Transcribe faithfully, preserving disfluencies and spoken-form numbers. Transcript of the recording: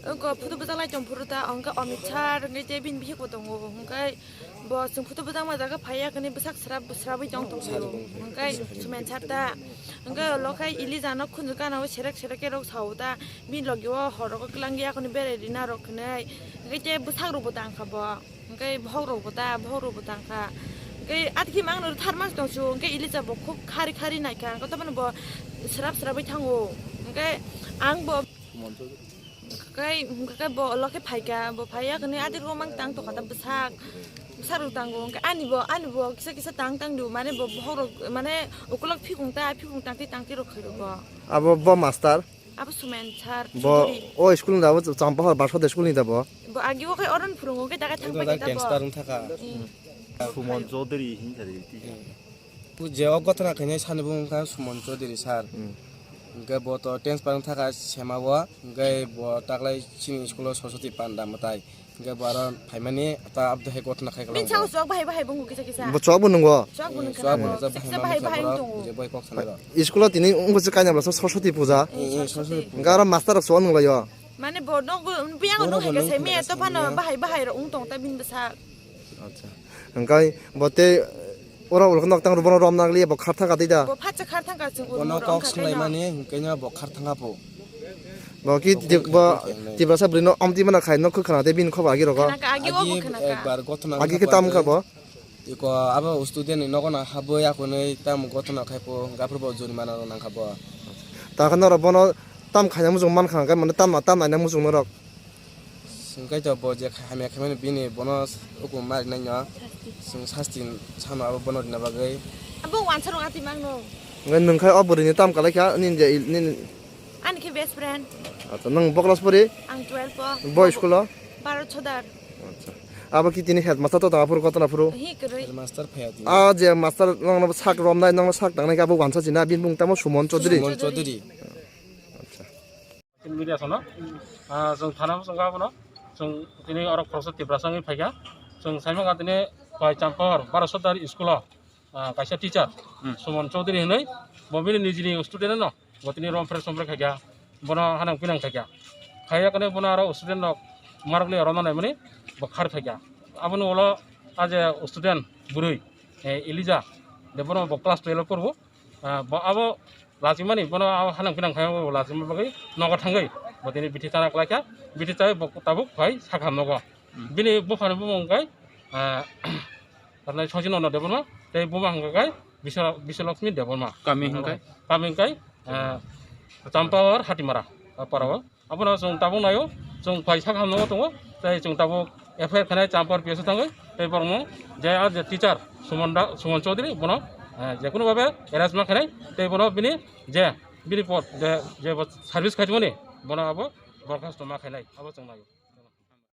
Wngkha photo bwchak lai tong phuru ta, hwnkhe Amit sir, hwnkhe tei bini bihik bo tongo, hwnkhe bo chwng photo bwchakma jaga phaiya, hwnkhe bwsak srap srapwi tong tong phaio, hwnkhe Sumen sir ta, hwnkhe ulo khe Elija no khunju gana o serek serek khe rok sao ta, bini logi o hor rogo kwlangya, hwnwi berai rina rok hwnwi, hwnkhe tei bwsak rok bo tang kha bo. Hwnkhe bohrok rok bo ta, bohrok rok bo tang kha. Hwnkhe atkhe mang no thar mas tong su, hwnkhe Elija bo khub khari khari nai kha, hwnkhe tamo bo srap srapwi thango. Hwnkhe ang bo hwnkhe, hwnkhe bo ulo khe phai kha, bo phaiya hwnwi adik rok mang tang tong kha ta bwsak, bwsak rok tango. Hwnkhe ani bo, ani bo kisa kisa tang tang di, mane bo bohrok rok, mane ukulok phikung ta, phikung tang twi tang twi rok khai rok bo. Abo bo master? Abo Sumen sir Bo Chowdhury. O school ni da bo Champahor Barsode school ni da bo? Bo agi o khai oron phurungo khe dagai thang Ego pai da khe ta bo. Transfer wng thaka. Hmm. Suman Chaudhary hinsa de ti. Je o gotna khainai sani bo wngkha Suman Chaudhary sir. Hmm. Hwnkhe bo to transfer wng thaka sema o, hwnkhe bo taklai chini school o Saraswati Panda mwtai. Hwnkhe bo aro phaimani ta abdo hai gotna khai Bini kwlangbo. Sao chwk bahai bahai bo wngkha kisa kisa. Bo chwk bo nungo? Chwk bo nung Chwk bo khna nung bo. Chwk Kisa bahai bahai bahai wng tongo. Je bai kok sanai rok. School o tini wngkha se kainwi bwlasa Saraswati puja. Eh, eh, Saraswati puja. Hwnkhe aro master rok chwk nung laio. Mane bo nogo biyang Bono no bo hai khe nung sai khna miya kisa to phano miya. Bahai bahai rok wng tong ta bini bwsak. Acha. Hwnkhe bo tei oro ulo nok tang bono rom nang liya bo khar thang ka tei da. Bo phatsa khar thang ka chwng Bono urmo rok kok wngkha swlai kaino. Mani hwnkhe no bo khar thang ka po. Bo ki Bo ti-, kok bo thang ka nai. Tiprasa bwrwi no amtwi mana khai no khwkhana tei bini khobor agi rogo. Khana ka agi o bo Agi khana ka. Ekbar gotna Agi wngkha khe tam wngkha bagwi. Bo? Iko abo student ni nogo no habwi akhunwi tamo gotna khai po, hwnkhe aphuru bo jurimana rok nang kha bo. Ta khe norok bono tam khaina muchung man kha, hwnkhe mane tam, tam naina muchung norok. Hwnkhe to bo je kha-, hamya khaimani bini bono hukum ma rinai no. Chwng sasti sano abo bono rina bagwi. Abo wansa rok ati mang no. Hwnkhe nwng khai o bwrwi ni tam kalai kha, nini je, nini Ani khe best friend. Acha, nwng bo class pori? Ang twelve o. Bo school o? Bharat Sodar. Acha. Abo ki tini headmaster to tang aphuru gotna phuru? Hi kwrwi. Headmaster phaya tini. A je master nongno sak romnai, nongno sak tangnai khe abo wansa china, bini mung tamo Suman Chaudhary. Suman Chaudhary. Acha. Media sono, ah, chwng thana bwskango abono, chwng tini oro khoroksa Tiprasa wngwi phaikha, chwng saimangkha tini Bhai Champahor Bharat Sodar school o, ah, kaisa teacher, Hmm. Suman Chaudhary hinwi, bo bini nijini student no, bo tini romphre somphre khaikha, bono hanang pinang khaikha. Khaiya kane bono aro student rok marok le rona naimani bo khar phaikha. Aboni ulo a je student bwrwi, eh, Elija, de bono bo class twelve porbo, ah, bo abo lachimani bono abo hanang pinang khaima bo lachima bagwi nogo thangwi bo tini bithi chana klaikha, bithi chawi bo tabuk phai sakha nogo. Hmm. Bini buphani bumung khe, ah, Tarnai Sojinono Debbarma, tei buma hwnkha khe Biswa-, Biswalakshmi Debbarma. Kami hwnkha khe? Kami hwnkha khe, eh, Champahor Hatimara, ah, para o. Abono chwng tabuk naio, chwng phai sak hamno tongo, tei chwng tabuk F I R khainai Champahor P S o thangwi, tei borokno je a je teacher Suman da, Suman Chaudhary bono, eh, jekunu babe arrest ma khainai, tei bono bini je bini pod je, je bo service khaimani, bono abo borkhasto ma khainai, abo chwng naio.